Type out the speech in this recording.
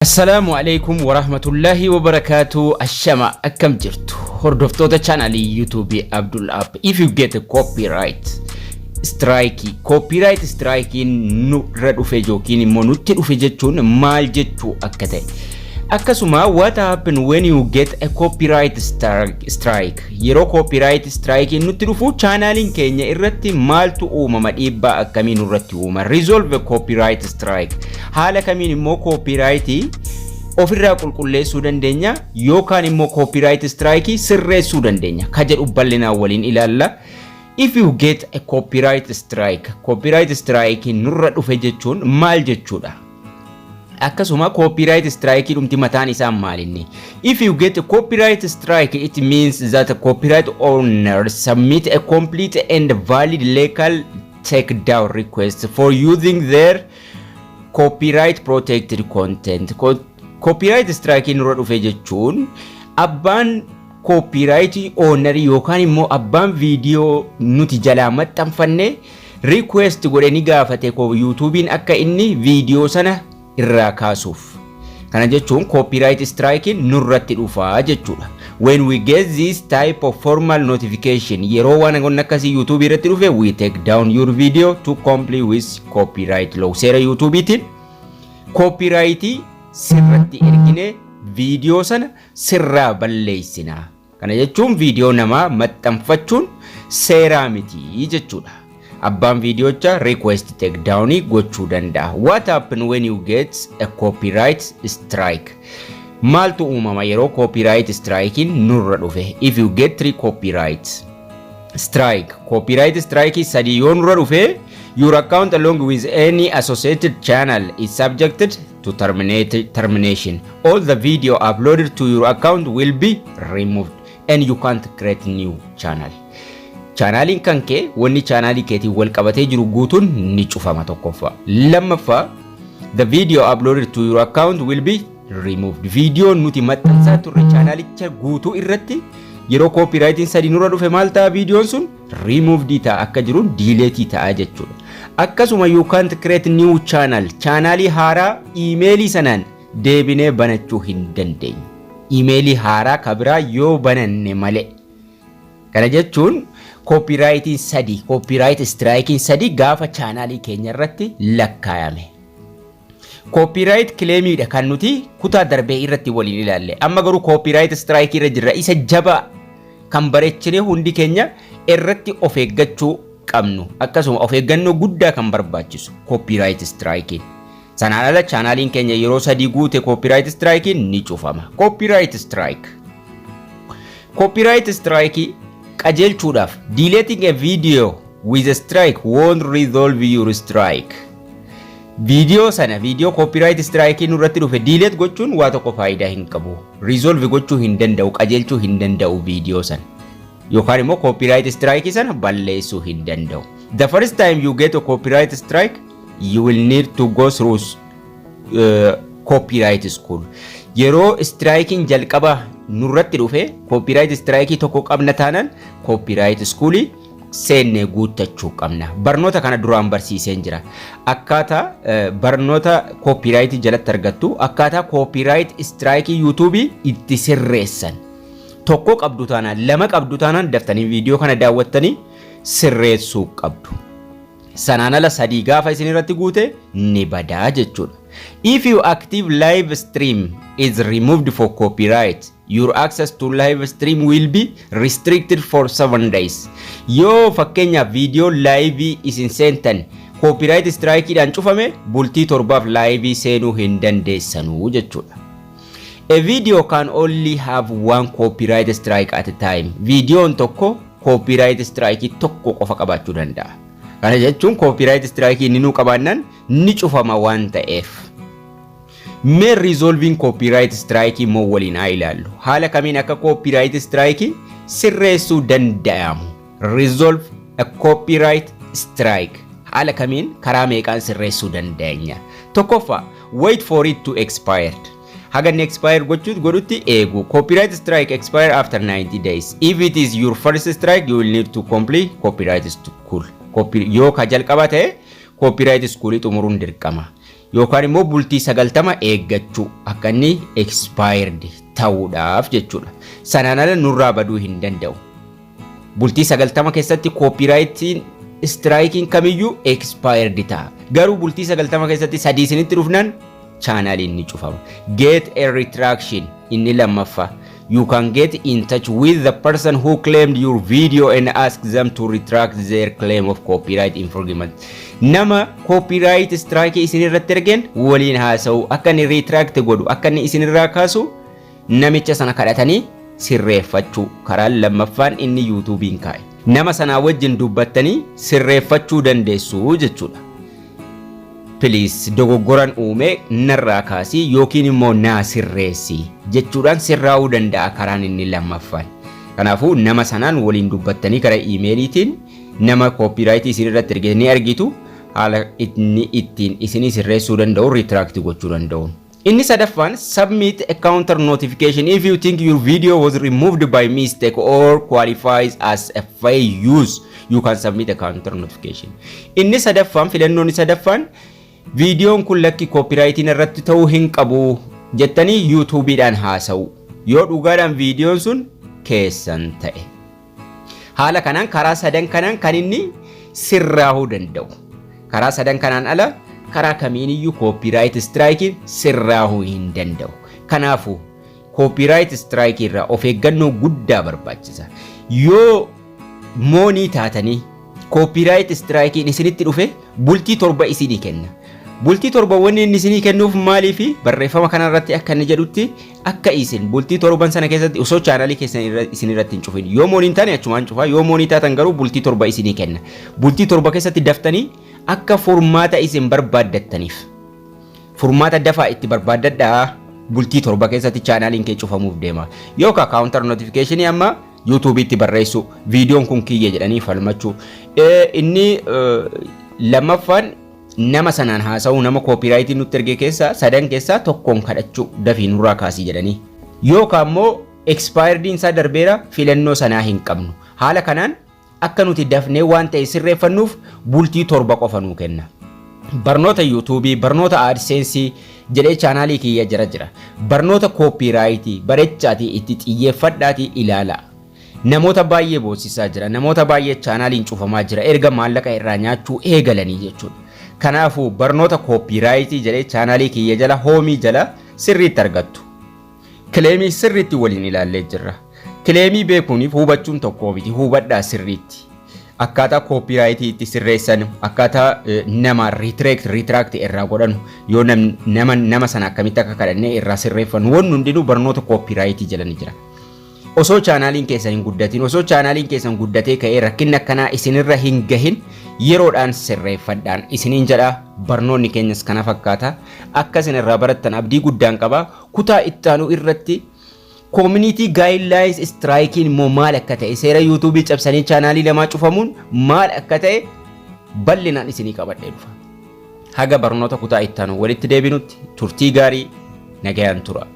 Assalaamu alaikum warahmatullahi wabarakaatu. Ashama, akkam jirtu, hordoftoota chaanalii YouTube Abdul App? If you get a copyright strike, copyright strike nurra dhufe yookiin immoo nutti dhufe jechuun maal jechuu akka ta'e, akkasuma what happen when you get a copyright strike, yeroo copyright strike nutti dhufu chaanaaliin keenya irratti maaltu uumama, dhiibbaa akkamii nurratti uuma, resolve a copyright strike, haala kamiin immoo copyright ofirraa qulqulleessuu dandeenya yookaan immoo copyright strike sirreessuu dandeenya ka jedhu bal'inaan waliin ilaalla. If you get a copyright strike, copyright strike nurra dhufe jechuun maal jechuudha? Akkasuma copyright strike dhumti mataan isaa maalinni? If you get a copyright strike, it means that a copyright owner submit a complete and valid legal takedown request for using their copyright protected content. Copyright strike nurra dhufe jechuun abbaan copyright owner yookaan immoo abbaan viidiyoo nuti jalaa maxxanfanne request godhe, ni gaafate YouTubein akka inni viidiyoo sana irraa kaasuuf. Kana jechuun copyright strike nurratti dhufaa jechuudha. When we get this type of formal notification, yeroo waan akkasii YouTube irratti dhufe, we take down your video to comply with copyright law. Seera YouTubeetiin copyright sirratti ergine viidiyoo sana sirraa balleessina. Kana jechuun viidiyoo namaa maxxanfachuun seeraa miti jechuudha. Abbaan viidiyoocha request take down gochuu danda'a. What happen when you get a copyright strike? Maaltu uumama yeroo copyright strike nurra dhufe? If you get three copyright strike, copyright strike sadii yoo nurra dhufe, your account along with any associated channel is subjected to termination. All the video uploaded to your account will be removed and you can't create new channel. Chaanaaliin kan kee, wanni chaanaalii keetiin wal qabatee jiru guutuun ni cufama tokkoffaa. Lammaffaa, the video uploaded to your account will be removed. Viidiyoon nuti maxxansaa turre chaanaalicha guutuu irratti yeroo copyrightiin sadii nurra dhufe maal ta'a? Viidiyoon sun removed ta'a, akka jiruun delete ta'a jechuudha. Akkasuma you can't create new channel. Chaanaalii haaraa iimeelii sanaan deebinee banachuu hin dandeenyu. Iimeelii haaraa kabiraa yoo bananne malee. Kana jechuun copyrightiin sadii, copyright strikeiin sadii gaafa chaanaalii keenya irratti lakkaayame. Copyright claimiidha kan nuti kutaa darbee irratti waliin ilaalle. Amma garuu copyright strikeii irra jirra. Isa jabaa kan bareechinee hundi keenya irratti of eeggachuu qabnu. Akkasuma of eeggannoo guddaa kan barbaachisu copyright strikeiin. Sanaan ala chaanaaliin keenya yeroo sadii guute copyright strikeiin ni cufama. Copyright strike. Copyright strikeii qajeelchuudhaaf, deleting a video with a strike won't resolve your strike. Viidiyoo sana, viidiyoo copyright strike nurratti dhufe delete gochuun waa tokko faayidaa hin qabu. Resolve gochuu hin danda'u, qajeelchuu hin danda'u viidiyoo sana. Yookaan immoo copyright strike sana balleessuu hin danda'u. The first time you get a copyright strike, you will need to go through copyright school. Yeroo strikeiin jalqaba nurratti dhufe copyright strike tokko qabna taanaan copyright schoolii seennee guuttachuu qabna. Barnoota kana duraan barsiiseen jira. Akkaataa barnoota copyright jalatti argattu, akkaataa copyright strike YouTube itti sirreessan. Tokko qabdu taanaan, lama qabdu taanaan, daftanii viidiyoo kana daawwattanii sirreessuu qabdu. Sanaan ala sadii gaafa isin irratti guute ni badaa jechuudha. If your active live stream is removed for copyright, your access to live stream will be restricted for 7 days. Yoo fakkeenyaaf viidiyoo live isin seentan copyright strikeidhaan cufame, bultii 7f live seenuu hin dandeessanuu jechuudha. A video can only have one copyright strike at a time. Viidiyoon tokko copyright strike tokko qofa qabaachuu danda'a. Kana jechuun copyright strike inni nuu qabaannaan ni cufama waan ta'eef. Mee resolving copyright strike immoo waliin haa ilaallu. Haala kamiin akka copyright strike sirreessuu danda'amu. Resolve a copyright strike. Haala kamiin, karaa meeqaan sirreessuu dandeenya? Tokkoffaa, wait for it to expire. Haga inni expire gochuut godhutti eegu. Copyright strike expire after 90 days. If it is your first strike, you will need to complete copyright school. Yoo ka jalqaba ta'e copyright school xumuruun dirqama. Yookaan immoo bultii 90 eeggachuu akka inni expired ta'uudhaaf jechuudha. Sanaan ala nurraa baduu hin danda'u. Bultii 90 keessatti copyrightiin strikeiin kamiyyuu expired ta'a. Garuu bultii 90 keessatti sadii isinitti dhufnaan chaanaaliin ni cufama. Get a retraction inni lammaffaa. You can get in touch with the person who claimed your video and ask them to retract their claim of copyright infringement. Nama copyright strike isin irratti ergeen waliin haasa'u, akka inni retract godhu, akka inni isinirraa kaasu namicha sana kadhatanii sirreeffachuu karaan lammaffaan inni YouTubeiin kaa'e. Nama sanaa wajjin dubbattanii sirreeffachuu dandeessu jechuudha. "Please, dogoggoran uume, narraa kaasii yookiin immoo naa sirreessi" jechuudhaan sirraa'uu danda'a karaan inni lammaffaan. Kanaafuu nama sanaan waliin dubbattanii karaa emailiitiin nama copyrightii isin irratti erge ni argitu, haala inni ittiin isinii sirreessuu danda'u, retract gochuu danda'u. Inni sadaffaan, submit a counter notification. If you think your video was removed by mistake or qualifies as a fair use, you can submit a counter notification. Inni sadaffaan, filannoon sadaffaan, viidiyoon kun lakki, copyrightiin irratti ta'uu hin qabu jettanii YouTubeiidhaan haasa'u. Yoo dhugaadhaan viidiyoon sun keessan ta'e. Haala kanaan karaa sadan kanaan kan inni sirraahuu danda'u. Karaa sadan kanaan ala karaa kamiiniyyuu copyright strikeiin sirraahuu hin danda'u. Kanaafuu copyright strikeii irraa of eeggannoo guddaa barbaachisa. Yoo money taatanii copyright strikeiin isinitti dhufe, bultii 7 isinii kenna. Bultii 7 wanni inni isinii kennuuf maaliifi? Barreeffama kanarratti akka inni jedhutti, akka isin bultii 7n sana keessatti osoo chaanaalii keessan isin irratti hin cufin, yoo money hin taane achumaan cufaa, yoo money taatan garuu bultii 7 isinii kenna. Bultii 7 keessatti daftanii akka furmaata isin barbaaddattaniif, furmaata dafaa itti barbaaddadhaa. Bultii 7 keessatti chaanaaliin kee cufamuuf deema. Yookaan counter notificationii amma YouTubeiitti barreessu, viidiyoon kun kiyya jedhanii falmachuu. Inni lammaffaan nama sanaan haasa'uu, nama copyrightii nutti erge keessaa sadan keessaa tokkoon kadhachuu, dafii nurraa kaasii jedhanii. Yookaan immoo expirediin isaa darbeera, filannoo sanaa hin qabnu. Haala kanaan akka nuti dafnee waan ta'e sirreeffannuuf bultii 7 qofa nuu kenna. Barnoota YouTubeii, barnoota AdSenseii jedhee chaanaalii kiyya jira jira. Barnoota copyrightii bareechaatii itti xiyyeeffadhaatii ilaala. Namoota baay'ee boosisaa jira. Namoota baay'ee chaanaaliin cufamaa jira. Erga maallaqa irraa nyaachuu eegalanii jechuudha. Kanaafuu barnoota copyrightii jedhee chaanaalii kiyya jala, homeii jala sirriitti argattu. Claimii sirriitti waliin ilaallee jirra. Claimii beekuuniif hubachuun tokko miti, hubadhaa sirriitti. Akkaataa copyrightii itti sirreessan, akkaataa nama retract irraa godhanu, yoo nama sana akkamitti akka kadhannee irraa sirreeffannu, wanni hundinuu barnoota copyrightii jala ni jira. Osoo chaanaaliin keessan hin guddatin, osoo chaanaaliin keessan guddatee ka'ee rakkinni akkanaa isinirra hin gahin, yeroodhaan sirreeffadhaan isiniin jedha. Barnoonni keenyas kana fakkaata. Akka isin irraa barattan abdii guddaan qaba. Kutaa ittaanuu irratti community guidelines strikeiin immoo maal akka ta'e, seera YouTubeii cabsanii chaanaalii lamaa cufamuun maal akka ta'e bal'inaan isinii qabadhee dhufa. Haga barnoota kutaa ittaanu walitti deebinutti turtii gaarii, nagayaan tura.